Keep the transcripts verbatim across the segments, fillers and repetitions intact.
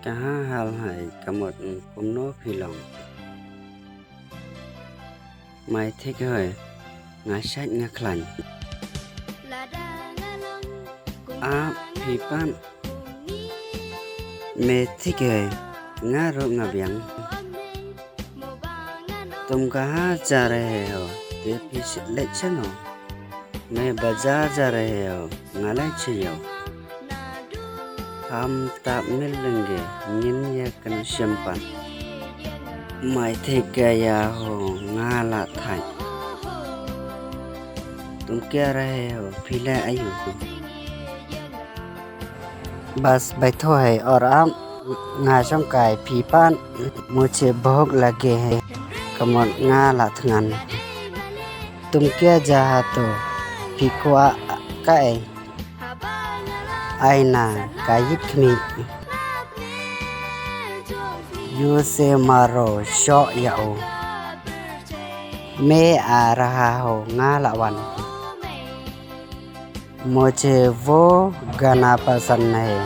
Kaha hal hai ka mut kumno phi long. Mai thik hoi, nga shait nga khlaiñ. Ap phi pat. Me thik hoi, nga ruh nga biang. Tum kaha ja rahe ho, te phi leit shano? Me bazaar ja rahe ho, nga leit sha ïew. Ham tap mil lynge, ngin ïa kynshem pat. Mai thik ïa ho, nga la thait. Tum kya rahe ho, phi leh aïu? Bas baitho hai aur aap, nga shong kai phi pat, mujhe bhuk lagi hai, ka mut nga la thngan. Tum kya jaha to, phi kwah kaei? Aina ka ïit khmih. Use maro shoh ïa u. Me a raha ho, nga la wan. Mujhe wo gana pasand nahi.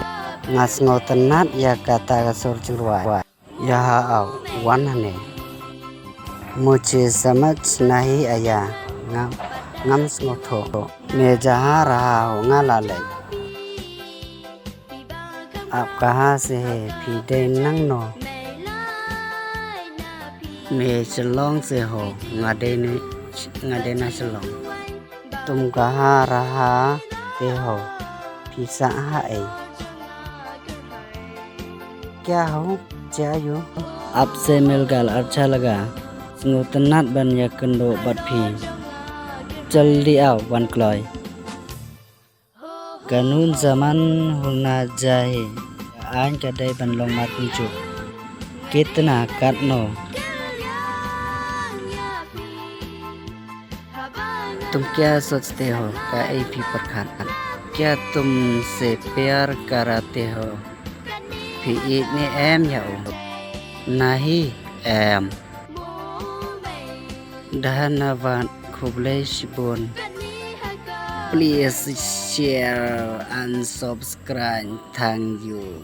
Nga sngewtynnat ïa kata ka sur jingrwai. Yaha aw, wan hangne. Mujhe samajh nahi aaya. Ngam, ngam sngewthuh. Me jaha raha ho, nga la leit. Aap kaha se hai, phi dei nangno? Me Shillong se ho, nga dei ne, nga dei na Shillong. Tum kaha raha te ho, phi sah haei? Kya ho, jaiyu? Aap se milke achha laga. Sngewtynnat ban ïakynduh bad phi. Jaldi aw wan kloi. Kanun zaman huna jahi. Aiñ ka dei ban long markynjut. Kitna katno. Tum kya sochte ho, kaei phi pyrkhat? Kya tumse pyar karate ho? Phi ïeit ne em ïa u? Nahi, em. Dhanyavad, khublei shibun. Please share and subscribe. Thank you.